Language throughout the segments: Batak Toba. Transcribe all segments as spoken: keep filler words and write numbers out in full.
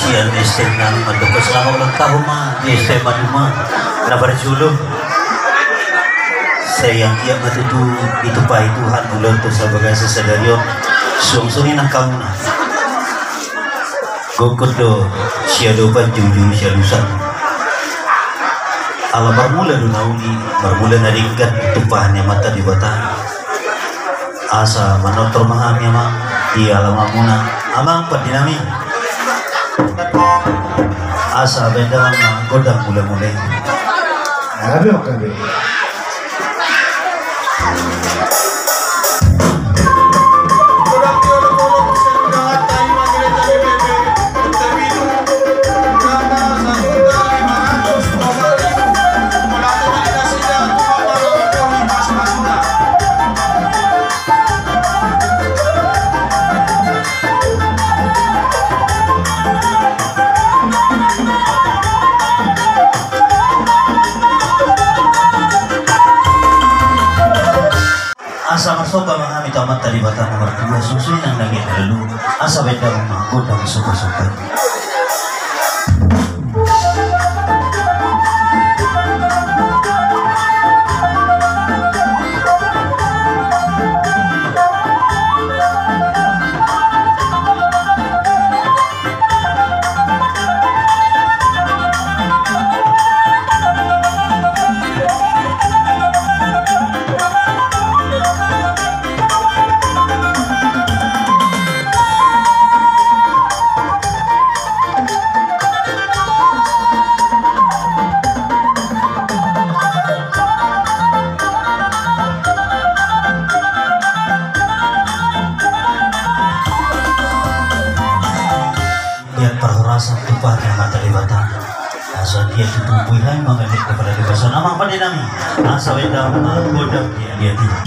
Sian S T M nami mandok, selamat ulang tahun ma di S T M Maduma na parjolo. Sai anggiat ma tutu ditumpahi Tuhan ulaonta sabagasa sadari on. Suang songon i nang hamuna. Gokhon do siadopan, jujur sialusan. Ala marmula do na uli, marmula na denggan tumpahan ni Amanta Debata. Asa manortor ma hami amang di alamanmuna, amang pande nami. Asa baen damang ma gondang mulamula i. Gabe, gabe. Asa marsomba ma hami tu Amanta Debata na martua, suang songon i nang na naeng na lolo, asa baen damang ma gondang sombasomba i. Ia parhorasan tumpah ni Amanta Debata. Asa dia tutu bui hai mangandek kepada Debata. Nama pada nami. Asa wenda manggodam dia dia dia.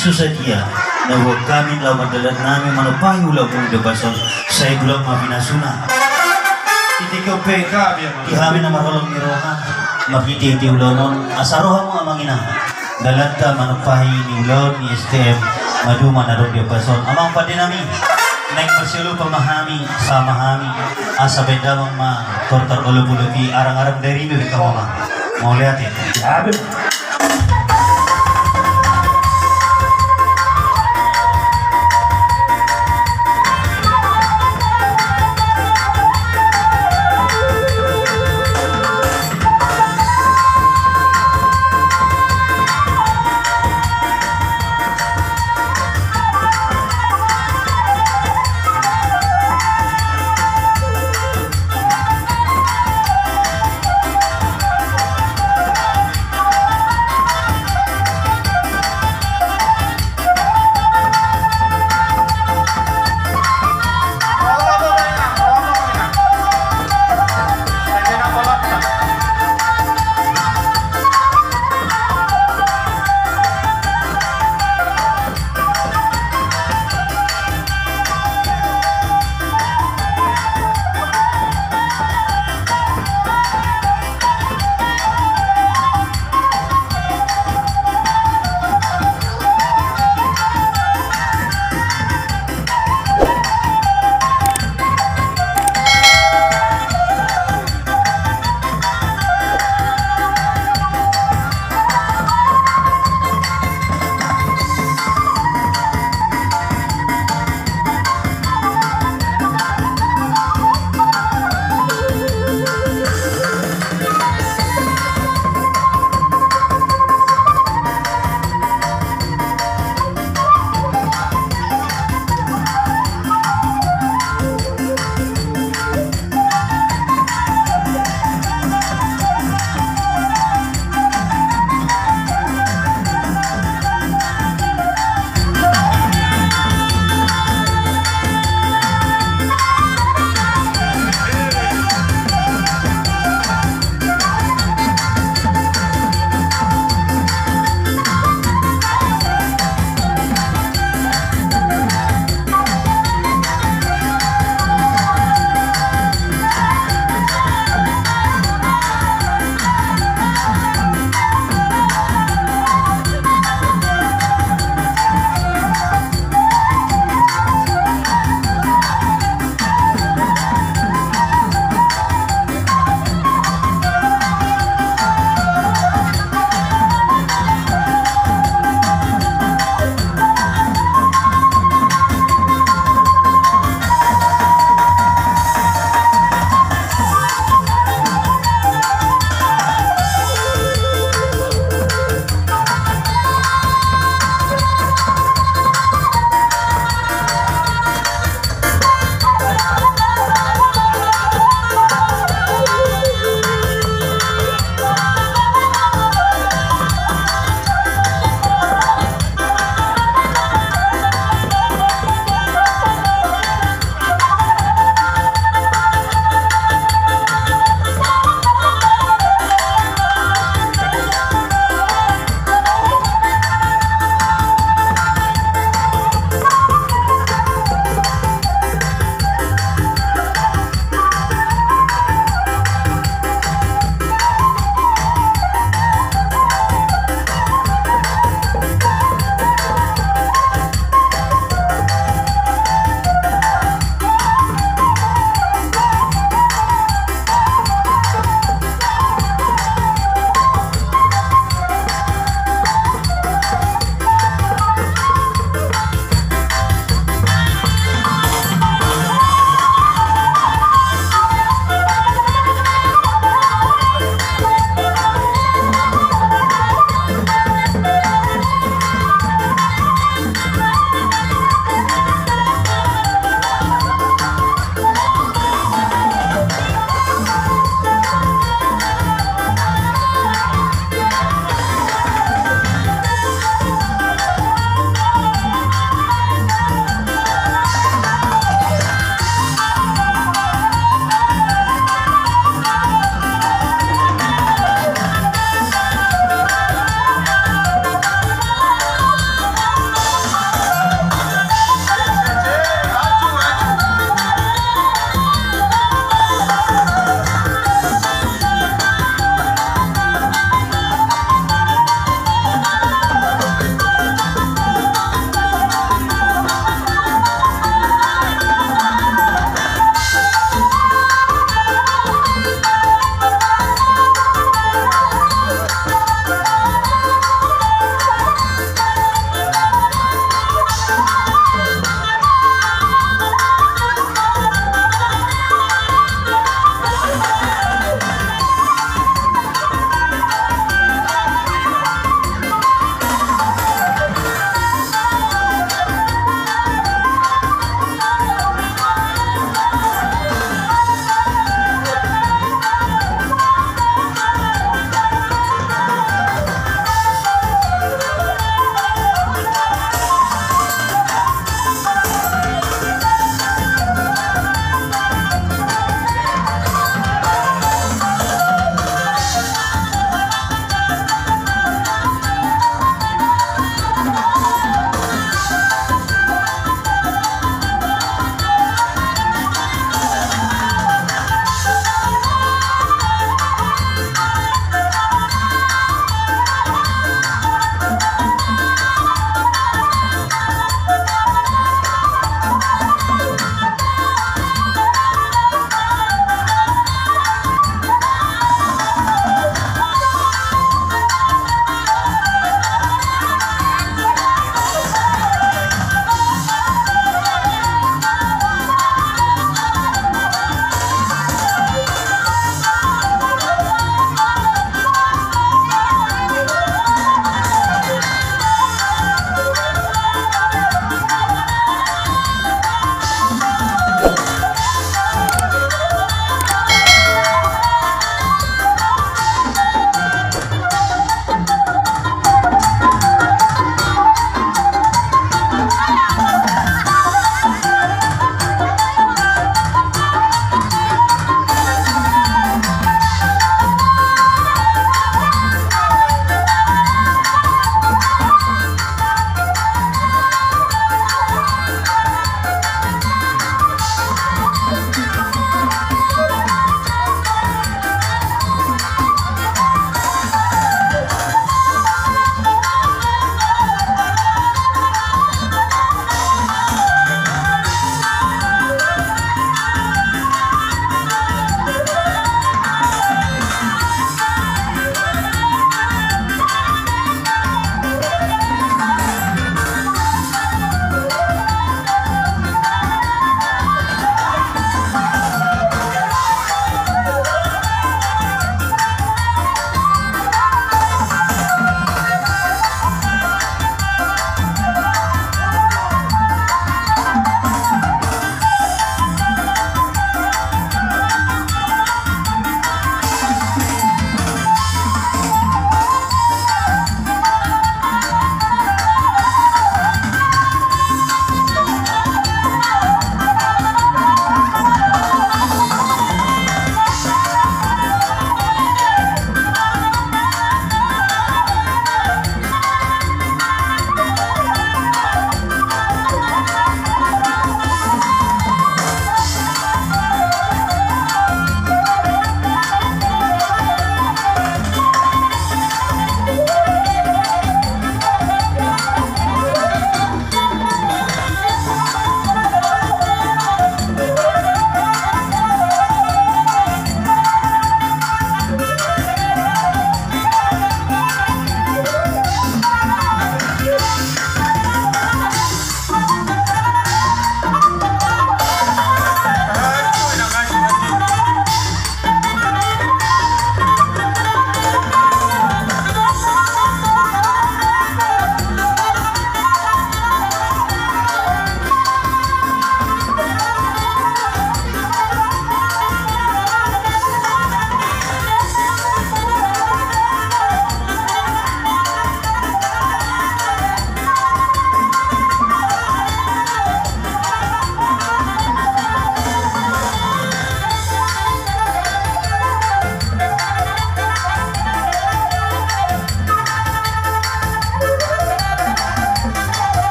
Susa dia na buat hami laho mandalan nami manumpahi ulaonmuna di ompas on, sai godang ma pinasuna. Di tingki on pe di hami na marholong ni roha marhite-hite ulaon on, asa ro hamu amang inang dalanta manumpahi ni ulaon ni S T M maduma na adong di ompas on. Amang pande nami, naeng marsialupan ma hami, sahat ma hami, asa baen damang ma tortor olop-olop i, arang-arang dari ni rekamu amang. Mauliate.